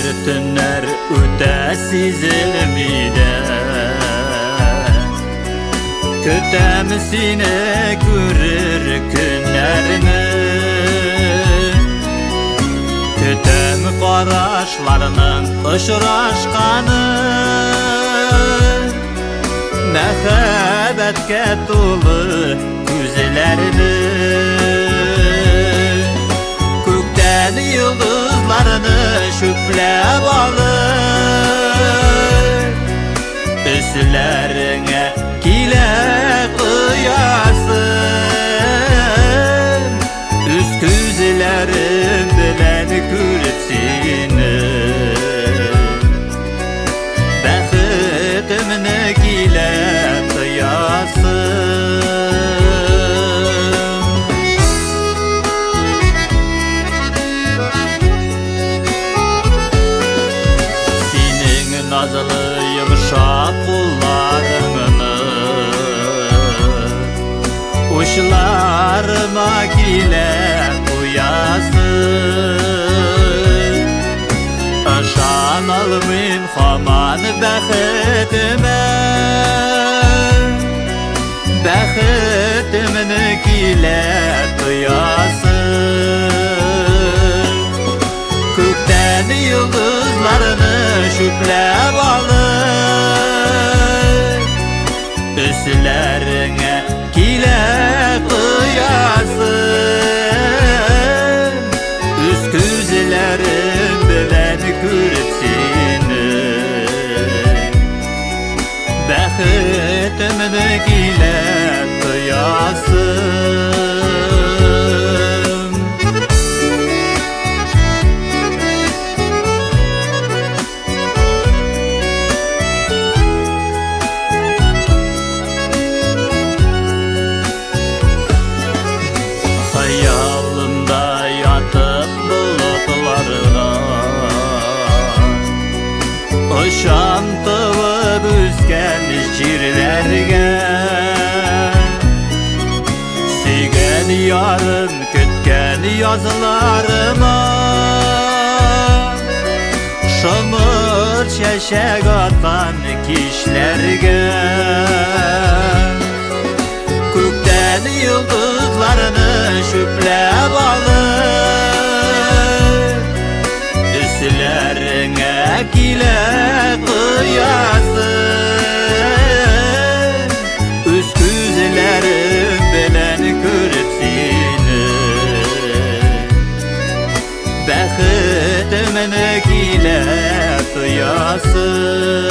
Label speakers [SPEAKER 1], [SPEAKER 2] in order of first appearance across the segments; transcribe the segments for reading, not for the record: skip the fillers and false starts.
[SPEAKER 1] Көннәр, төннәр үтә сизелми дә. Көтәм сине күрер көннәрне. Көтәм карашларның очрашканы. Мәхәббәткә тулы күзләрне. Күктән йолдызларны чүпләп алып, Өсләреңә килә коясым. Үз күзләрем белән күреп сине, Бәхетемне килә тоясым. Синең назлы йомшак кулларыңны учларыма килә куясың. Ышана алмыйм һаман бәхетемә, Бәхетемне килә тоясың. Күктән йолдызларны чүпләп алып, Өсләреңә килә коясым. Үз күзләрем белән күреп сине, Бәхетемне килә тоясым. Хыялымда ятып болытларда, Очам туып үскән җирләргә. Сөйгән ярым көткән язларыма, Шомырт чәчәк аткан кичләргә. Күктән йолдызларны чүпләп алып, Өсләреңә килә коясым. Үз күзләрем белән күреп сине, Бәхетемне килә тоясым.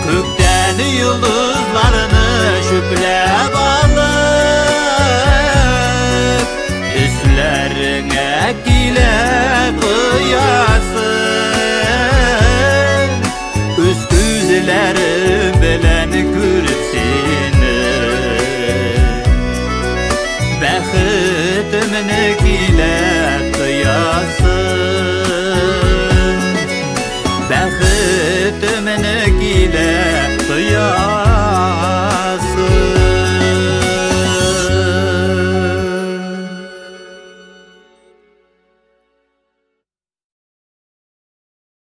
[SPEAKER 1] Күктән йолдызларны чүпләп алып, Өсләреңә килә коясым. Үз күзләрем белән күреп сине, Бәхетемне